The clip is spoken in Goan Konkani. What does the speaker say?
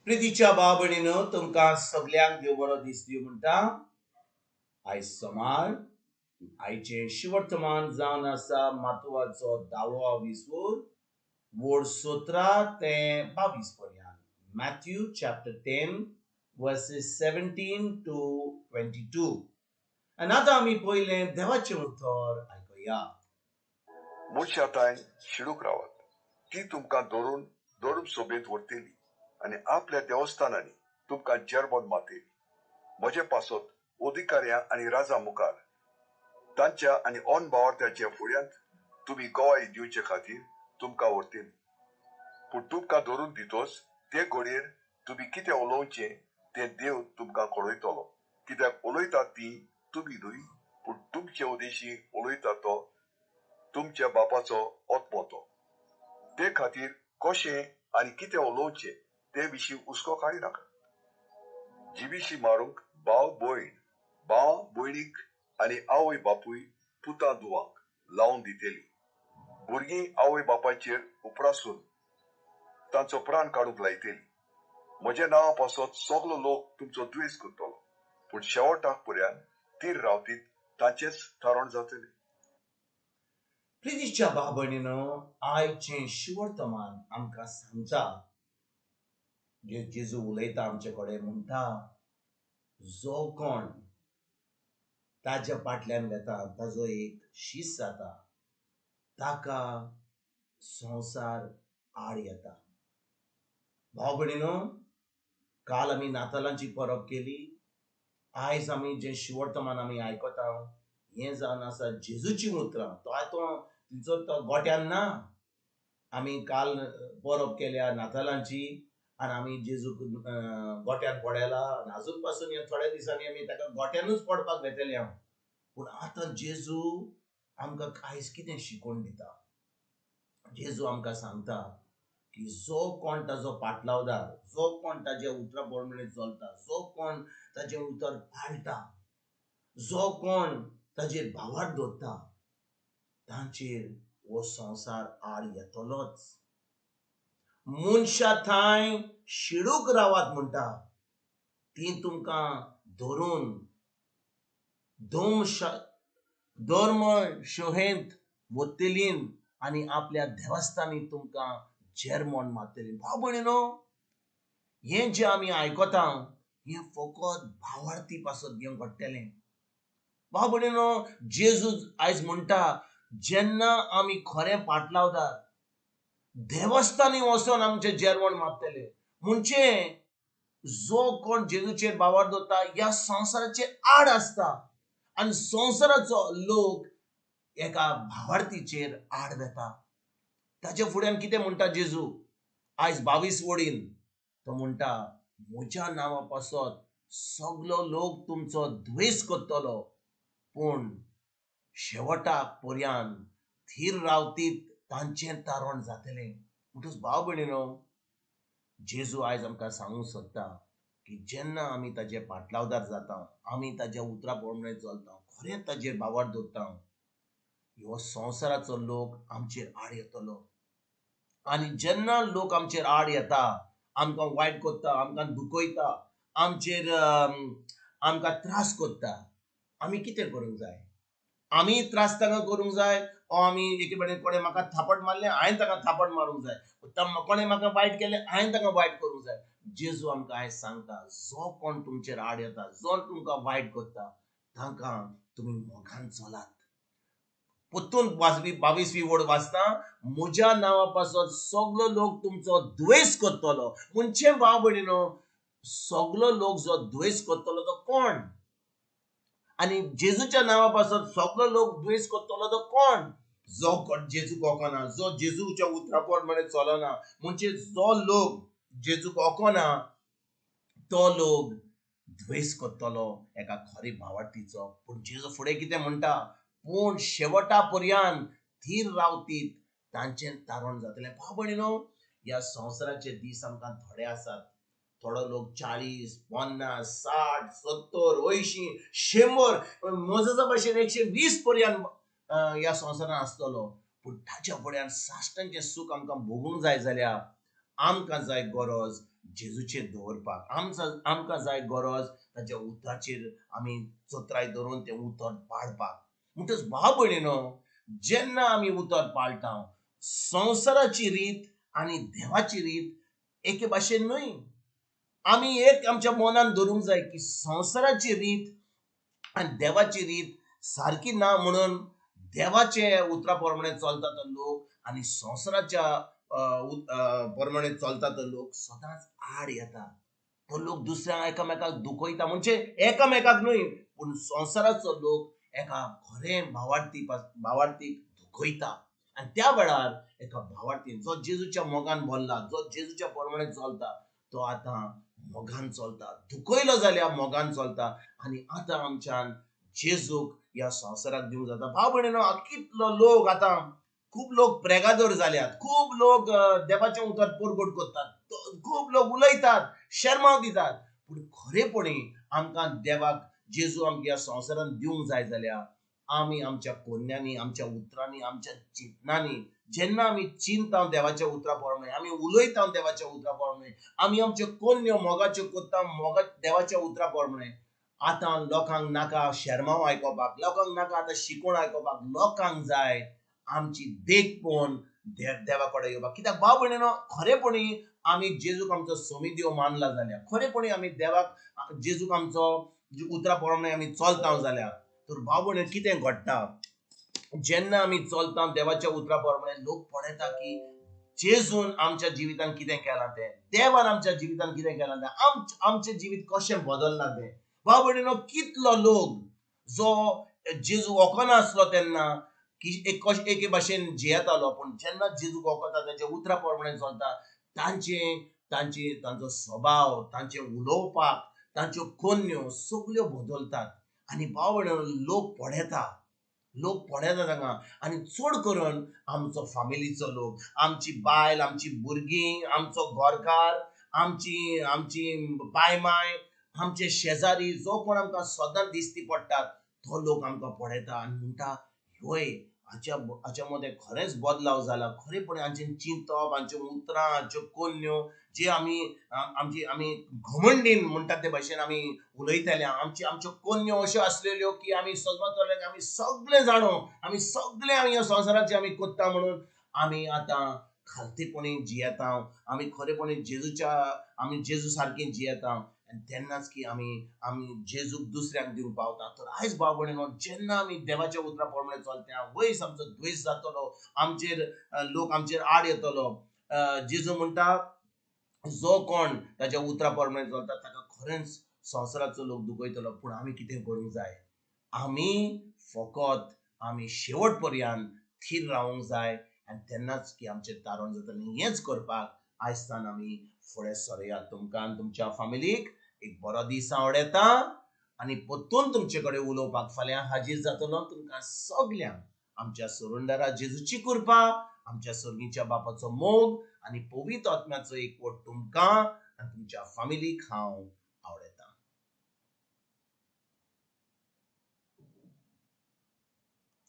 प्रितीच्या भाव भयणीनो, तुमकां सगल्यांक देव बरो दीस दिवं म्हणटा. आयज सोमार. आयचें शिवर्तमान जावन आसा मातुवाचो धावो विसवूर वोड 17 ते 22 पर्यंत, Matthew chapter 10 verses 17 to 22. आनी आतां आमी पयलें देवाचें उतर आयकुया. मनशा थांय शिडूक रावात. ती तुमकां धरून धर्म सभेंत व्हरतली आनी आपल्या देवस्थानांनी तुमकां जेरबोन मारतली. म्हजे पासत अधिकाऱ्यां आनी राजा मुखार तांच्या आनी अनभावार्थ्याच्या फुड्यांत तुमी गवाय दिवचे खातीर तुमकां व्हरतली. पूण तुमकां धरून दितोच ते घडयेर तुमी कितें उलोवचें तें देव तुमकां कळयतलो, कित्याक उलयतात ती तुमी न्हय, पूण तुमचे उदेशी उलयता तो तुमच्या बापाचो आत्मो तो. ते खातीर कशें आनी कितें उलोवचें ते विशीं हुस्को काडिनाका. जिविशी मारूंक भाव भयण भाव भयणीक आनी आवय बापूय पुता धुवांक लावन दितली. भुरगीं आवय बापायचेर उपरासून तांचो प्राण काडूंक लायतली. म्हज्या नांवा पासत सगलो लोक तुमचो द्वेस करतलो, पूण शेवटाक पर्यंत थीर रावतीत तांचेच थारण जातलें. प्रितीच्या भाव भयणीनो, आयचें शिवर्तमान आमकां सांगता, जेजू उलयता आमचे कडेन, म्हणटा जो कोण ताज्या फाटल्यान वेता, ताजो एक शीस जाता, ताका संवसार आड येता. भाव भयणीनो, काल आमी नातालांची परब केली. आयज आमी जें शिवर्तमान आमी आयकता हें जावन आसा जेजूचीं उतरां. तो आतां तिचो तो गोट्यान ना. आमी काल परब केल्या नातालांची आनी आमी जेजूक गोट्यान पडयला आनी आजून पासून ह्या थोड्या दिसांनी आमी ताका गोट्यानूच पडपाक वेतले हांव. पूण आतां जेजू आमकां आयज कितें शिकोवन दिता? जेजू आमकां सांगता की जो कोण ताजो पाटलावदार, जो कोण ताज्या उतरा प्रमाणे चलता, जो कोण ताजें उतर पाळटा, जो कोण ताजेर भावार्थ दवरता, तांचेर हो संवसार आड येतलोच. मनशा थांय शिडूक रावात म्हणटा. ती तुमकां धरून धर्म शोहेंत वतलीन आनी आपल्या देवस्थानी तुमकां जेरमोण मारतली. भाव भयणीनो, हें जें आमी आयकता हें फकत भावार्थी पासत हें घडटलें. भाव भयणीनो, जेजू आयज म्हणटा जेन्ना आमी खरें पाटलावदार देवस्थानी वचोन आमचें जेरवण मारतले, म्हणजे जो कोण जेजूचेर भावार्थ दवरता ह्या संवसाराचेर आड आसता आनी संवसाराचो लोक एका भावार्थीचेर आड वेता. ताच्या फुड्यान कितें म्हणटा जेजू आयज 22 वडीन? तो म्हणटा म्हज्या नांवा पासत सगलो लोक तुमचो द्वेस करतलो, पूण शेवटाक पर्यंत थीर रावतीत तांचें तारण जातलें. म्हणटच भाव भयणीनो, जेजू आयज आमकां सांगूंक सोदता की जेन्ना आमी ताजे पाटलावदार जाता, आमी ताज्या उतरा प्रमाणे चलता, खरें ताजेर भावार्थ दवरता, ह्यो संवसाराचो लोक आमचेर आड येतलो. आनी जेन्ना लोक आमचेर आड येता, आमकां वायट करता, आमकां दुखयता, आमचेर आमकां त्रास करता, आमी कितें करूंक जाय? आमी त्रास तांकां करूंक जाय ओ आमी एके कडेन कोणें म्हाका थापट मारलें हांवें ताका थापट मारूंक जाय, कोणें म्हाका वायट केलें हांवें ताका वायट करूंक जाय? जेजू आमकां आयज सांगता जो कोण तुमचेर आड येता, जो तुमकां वायट करता, तांकां तुमी मोगान चलात. परतून 22वी वड वाचता, म्हज्या नांवा पासत सगलो लोक तुमचो द्वेस करतलो. म्हणजे भाव भयणीनो, सगलो लोक जो द्वेस करतलो तो कोण? आनी जेजूच्या नांवा पासत सगलो लोक द्वेस करतलो तो कोण? जो कोण जेजूक वखना, जो जेजूच्या उतरा प्रमाणे चलना. म्हणजे जो लोक जेजूक वखना तो लोक द्वेस करतलो एका खरी भावार्थीचो. पूण जेजू फुडें कितें म्हणटा? पूण शेवटा पर्यंत थीर रावतीत तांचें तारण जातलें. भाव भयणीनो, ह्या संवसाराचे दीस आमकां थोडे आसात. थोडो लोक 40, 50, 60, 70, 80, 100, मोजाच्या भाशेन 120 पर्यंत ह्या संवसारांत आसतलो. पूण ताच्या फुड्यान साश्टांचें सूख आमकां भोगूंक जाय जाल्यार आमकां जाय गरज जेजूचेर दवरपाक. आमकां जाय गरज ताच्या उतराचेर आमी चत्राय धरून तें उतर पाळपाक. म्हणटच भाव भयणीनो, जेन्ना आमी उतर पाळटा, संवसाराची रीत आनी देवाची रीत एके भाशेन न्हय. आमी एक आमच्या मनान धरूंक जाय की संवसाराची रीत आनी देवाची रीत सारकी ना, म्हणून देवाचे उतरा प्रमाणे चलता तो लोक आनी संवसाराच्या प्रमाणे चलता तो लोक सदांच आड येता. तो लोक दुसऱ्यांक एकामेकाक दुखयता, म्हणजे एकामेकाक न्हय पूण संवसाराचो लोक एका खरें भावार्थीक दुखयता. आनी त्या वेळार एका भावार्थीन जो जेजूच्या मोगान भरला, जो जेजूच्या प्रमाणे चलता, तो आतां मोगान चलता, दुखयलो जाल्यार मोगान चलता. आनी आतां आमच्यान जेजूक ह्या संवसाराक दिवंक जाता. भाव भयणीनो, कितलो लोक आतां खूब लोक प्रेगादोर जाल्यात, खूब लोक देवाचें उतर परगट करतात, खूब लोक उलयतात, शेरमांव दितात, पूण खरेपणी आमकां देवाक जेजू आमकां ह्या संवसारांत दिवंक जाय जाल्यार आमी आमच्या कोन्यांनी, आमच्या उतरांनी, आमच्या चिंतनांनी, जेन्ना आमी चिंता देवाच्या उतरा प्रमाणे, आमी उलयता देवाच्या उतरा प्रमाणे, आमी आमच्यो कोन्यो मोगाच्यो करता मोगा देवाच्या उतरा प्रमाणे, आतां लोकांक नाका शेरमांव आयकोपाक, लोकांक नाका आतां शिकोण आयकोपाक, लोकांक जाय आमची देख पळोवन देवा कडेन येवपाक. कित्याक भाव भयणीनो, खरेपणी आमी जेजूक आमचो सोमी देव मानला जाल्यार, खरेपणी आमी देवाक जेजूक आमचो उतरा प्रमाणे आमी चलता जाल्यार, तर भाव भयणीनो कितें घडटा, जेन्ना आमी चलता देवाच्या उतरा प्रमाणे, लोक पळयता की जेजून आमच्या जिवितान कितें केलां तें, देवान आमच्या जिवितान कितें केलां तें, आमचें जिवीत कशें बदल्लां तें. भाव भयणीनो, कितलो लोक जो जेजू वखनासलो तेन्ना की एके भाशेन जियेतालो, पूण जेन्ना जेजूक वखता, ताच्या उतरा प्रमाणे चलता, तांचे तांचो स्वभाव, तांचें उलोवपाक, तांच्यो कोन्यो सगल्यो बदलतात. आनी भाव भयणीनो, लोक पळयता, लोक पळयता तांकां. आनी चड करून आमचो फामिलीचो लोक, आमची बायल, आमची भुरगीं, आमचो घरकार, आमची आमची बायमाय, आमचे शेजारी, जो कोण आमकां सदांच दिसती पडटात तो लोक आमकां पळयता आनी म्हणटा, हय, हाच्या मदें खरेंच बदलाव जाला, खरेपणी हांचें चिंतप, हांच्यो उतरां, हांच्यो कोन्यो जे आमी आमची आमी घमंडीन म्हणटात ते भाशेन आमी उलयताले, आमच्यो कोन्यो अश्यो आसलेल्यो की आमी सजमतले की आमी सगळे जाणो, आमी सगळे आमी ह्या संवसाराचे आमी कोत्ता, म्हणून आमी आतां खालतेपणी जियेता, आमी खरेपणी जेजूच्या आमी जेजू सारकें जियेता. आनी तेन्नाच की आमी आमी जेजूक दुसऱ्यांक दिवंक पावता. तर आयज भाव भयणीनो, जेन्ना आमी देवाच्या उतरा प्रमाणे चलता, वयस आमचो द्वेश जातलो, आमचेर लोक आमचेर आड येतलो. जेजू म्हणटा, जो कोण ताच्या उतरा प्रमाणे चलता ताका खरेंच संवसाराचो लोक दुखयतलो. पूण आमी कितें करूंक जाय, आमी फकत आमी शेवट पर्यंत थीर रावूंक जाय आनी तेन्नाच की आमचें तारण जातलें. हेंच करपाक आयज सावन आमी फुडें सरया. तुमकां आनी तुमच्या फामिलीक एक बरो दीस आवडटा आनी परतून तुमचे कडेन उलोवपाक फाल्यां हाजीर जातलो. तुमकां सगल्यांक आमच्या सोरुंदारा जेजूची कृपा, आमच्या सर्गीच्या बापाचो मोग आनी पवित्र आत्म्याचो एकवट तुमकां आनी तुमच्या फामिलीक हांव आवडटा.